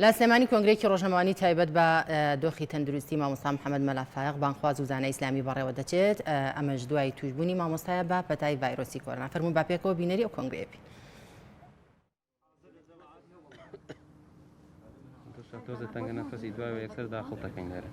لە سلێمانی کۆنگرەیەکی ڕۆژنامەوانی تایبەت بە دۆخی تەندروستی مامۆستا محەممەد مەلا فایەق بانگخواز و زانای ئیسلامی بەڕێوە دەچێت ئەمەش دوای توشبوونی مامۆستایە بە پەتای ڤایرۆسی کۆرۆنا فەرموون با پێکەوە بینەری ئەو کۆنگرەیە بین. تۆزە تەنگە نەفەسی دوای یەکسەر داخڵ دەکەین لێرە.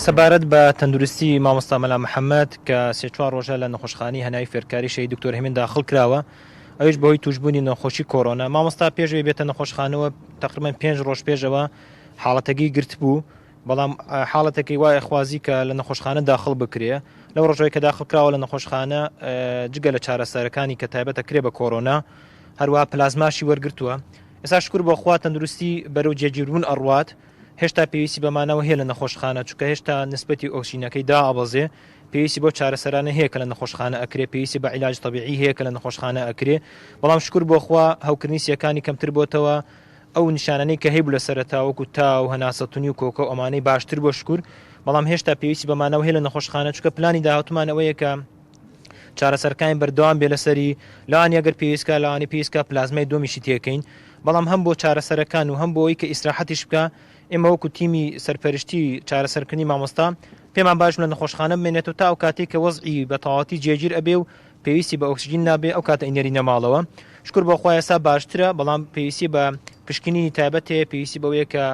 سەبارەت بە تەندروستی مامۆستا مەلا محەممەد کە سێ چوار ڕۆژە لە نەخۆشخانی هەنای فێرکاری شەهید دکتۆر هێمن داخڵ کراوە ئەویش بەهۆی توشبوونی نەخۆشی کۆرۆنا مامۆستا پێش ئەوەی بێتە نەخۆشخانەوە تقریبا پێنج ڕۆژ پێشەوە حاڵەتەکەی گرتبوو بەڵام حاڵەتەکەی وایە خوازی کە لە نەخۆشخانە داخڵ بکرێ لەو ڕۆژەوەی کە داخڵ کراوە لە نەخۆشخانە جگە لە چارەسەرەکانی کە تایبەتە کرێ بە کۆرۆنا هەروە پلازماشی وەرگتووە ئێستا شکر بۆ خوا تەندروستی بەرەو جێگیربوون ئەڕوات هێشتا پێویستی بەمانەوە هەیە لە نەخۆشخانە چونکە هێشتا نسبەتی ئۆکسجینەکەی دائەبەزێ پێویستی بەو چارەسەرانە هەیە کە لە نەخۆشخانە ئەکرێ پێویستی بە عیلاج تەبیعی هەیە کە لە نەخۆشخانە ئەکرێ بەڵام شکر بۆ خوا هەوکردنی سیەکانی کەمتر بۆتەوە ئەو نیشانانەی کە هەیبوو لە سەرەتا وەکو تا و هەناسەتونی و کۆکە و ئەمانەی باشتر بۆ شکر بەڵام هێشتا پێویستی بەمانەوە هەیە لە نەخۆشخانە چونکە پلانی داهاتومان ئەوەیە کە چارەسەرەکانی بەردەوام بێ لەسەری لەوانی ئەگەر پێویستکە لەوانی پێویستکە پلازمای دووەمیشی تێکەین بەڵام هەم بۆ چارەسەرەکان و هەم بۆ ئەوەی کە ئیسراحەتیش بکە ئێمە وەکو تیمی سەرپەرشتی چارەسەرکردنی مامۆستا پێمان باش لە نەخۆشخانە بمێنێتەوە تا ئەو کاتێک کە وەزعی بە تەواوەتی جێگیر ئەبێ و پێویستی بە ئۆکسجین نابێ ئەو کاتە ئینەرینە ماڵەوە شکر بۆ خوا ئێستا باشترە بەڵام پێویستی بە پشکنینی تایبەت هەیە پێویستی بەوەیە کە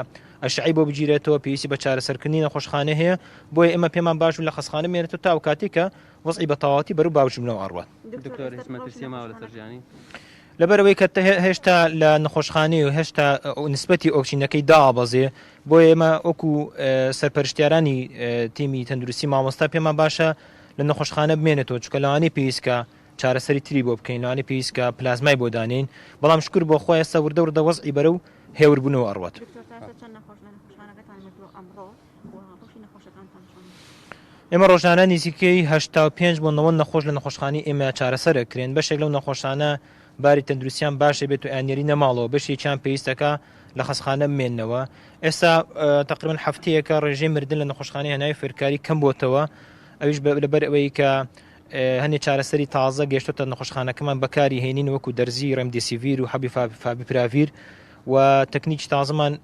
ئەشعەی بۆ بگیرێتەوە پێویستی بە چارەسەرکردنی نەخۆشخانە هەیە بۆیە ئێمە پێمان باش بوو لە خەستخانە بمێنێتەوە تا ئەو کاتێک کە وەزعی بە تەواوەتی بەرەو باوجبوونەوە ئەڕوات. دکتۆر هیچ مەترسیە ماوە لەسەر ژیانی؟ لەبەرئەوەی کە هێشتا لە نەخۆشخانەی و هێشتا نسبەتی ئۆکسجینەکەی دابەزێ بۆیە ئێمە وەکو سەرپەرشتیارانی تیمی تەندروستی مامۆستا پێمان باشە لە نەخۆشخانە بمێنێتەوە چونکە لەوانەیە پێویستکە چارەسەری تری بۆ بکەین لەوانەیە پێویستکە پلازمای بۆ دانێین بەڵام شکر بۆ خوا ئێستا وردە وردە وەزعی بەرەو هێوربوونەوە ئەڕوات. دکتۆر تا ئێستا چەند نەخۆش لە نەخۆشخانەکەتان مردووە ئەمڕۆ و ڕەوشی نەخۆشەکانتان چۆنە؟ ئێمە ڕۆژانە نزیکەی 85 بۆ 90 نەخۆش لە نەخۆشخانەی ئێمە چارەسەر ئەکرێن بەشێک لەو نەخۆشانە باری تەندروستیان باش ئەبێت و ئەیاننێرینە ماڵەوە بەشێکیان پێویستەکە لە خەستخانە بمێننەوە ئێستا تقریبا هەفتەیەکە ڕێژەی مردن لە نەخۆشخانەی هەناوی فێرکاری کەم بۆتەوە ئەویش لەبەر ئەوەی کە هەندێک چارەسەری تازە گەشتۆتە نەخۆشخانەکەمان بەکاری هێنین وەکو دەرزی ڕێمدیسیڤیر و حەبی فاڤیپراڤیر و تەکنیکی تازەمان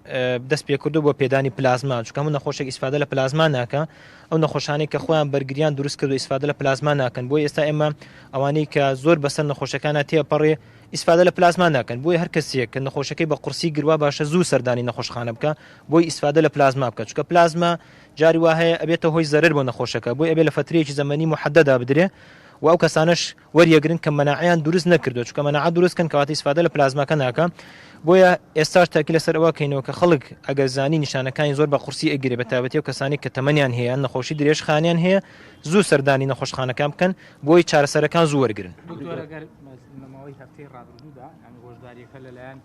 دەست پێکردو بۆ پێدانی پلازما چونکە هەموو نەخۆشێک ئیسفادە لە پلازما ناکە ئەو نەخۆشانەی کە خۆیان بەرگریان دروست کردو ئیسفادە لە پلازما ناکەن بۆی ئێستا ئێمە ئەوانەی کە زۆر بەسەر نەخۆشەکانە تێپەڕێ ئیسفادە لە پلازما ناکەن بۆیە هەر کەسێک کە نەخۆشەکەی بە قورسی گروا باشە زوو سەردانی نەخۆشخانە بکە بۆی ئیسفادە لە پلازما بکە چونکە پلازما جاری وا هەیە ئەبێتە هۆی زەرەر بۆ نەخۆشەکە بۆیە ئەبێ لە فەترەیەکی زەمەنی موحەدەدا بدرێ و ئەو کەسانەش وەریەگرن کە مەناعەیان دروست نەکردووە چونکە مەناعە دروست کەن کەواتە ئیسفادە لە پلازماکە ناکە بۆیە ئێستاش تاکی لەسەر ئەوە کەینەوە کە خەڵک ئەگەر زانی نیشانەکانی زۆر بە قورسی ئەگرێ بە تایبەتی ئەو کەسانی کە تەمەنیان هەیە نەخۆشی درێژخانیان هەیە زوو سەردانی نەخۆشخانەکان بکەن بۆی چارەسەرەکان زوو وەرگرن. دکتۆر ئەگەر لە ماوەی هەفتەی ڕابردوودا یانی هۆشدارییەکە لەلایەن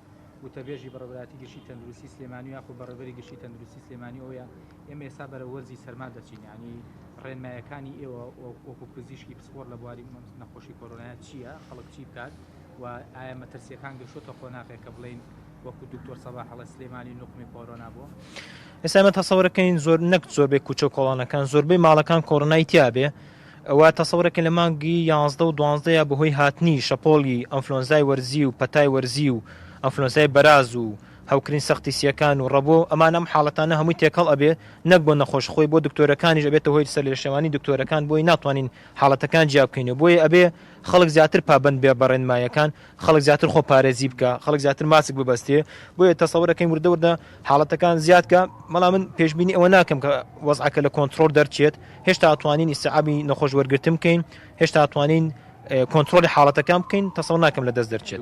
وتەبێژی بەڕێوەبەرایەتی گشتی تەندروستی سلێمانی و یاخود بەڕێوەبەری گشتی تەندروستی سلێمانی ئەوەیە ئێمە ئێستا بەرەو وەرزی سەرما دەچین یانی ڕێنمایەکانی ئێوە وەکو پزیشکی پسپۆر لە بواری نەخۆشی کۆرۆنایە چییە خەڵک چی بکات و ئایا مەترسیەکان گەشتۆتە قۆناغێک کە بڵێین وەکو دکتۆر سەباح ئەڵێ سلێمانی نوقمی کۆرۆنا بووە؟ ئێستا ئێمە تەسەورەکەین زۆر نەک زۆربەی کوچە و کۆڵانەکان زۆربەی ماڵەکان کۆرۆنای تیابێ ئەوە تەسەورەکەین لە مانگی یانزدە و دوانزدە یا بەهۆی هاتنی شەپۆڵی ئەنفلۆنزای وەرزی و پەتای وەرزی و ئەنفلۆنزای بەراز و هەوکردنی سەختی سیەکان و ڕەبۆ ئەمانە ئەم حاڵەتانە هەمووی تێکەڵ ئەبێ نەک بۆ نەخۆش خۆی بۆ دکتۆرەکانیش ئەبێتە هۆی سەرلێشێوانی دکتۆرەکان بۆی ناتوانین حاڵەتەکان جیا بکەینەوە بۆیە ئەبێ خەڵک زیاتر پابەند بێ بە ڕێنمایەکان خەڵک زیاتر خۆ پارێزی بکا خەڵک زیاتر ماسک ببەستێ بۆیە تەسەورەکەین وردە وردە حاڵەتەکان زیاد کە بەڵام من پێشبینی ئەوە ناکەم کە وەزعەکە لە کۆنترۆڵ دەرچێت هێشتا ئەتوانین ئیستیعابی نەخۆش وەرگرتن بکەین هێشتا ئەتوانین کۆنترۆڵی حاڵەتەکان بکەین تەسەور ناکەم لە دەست دەرچێت.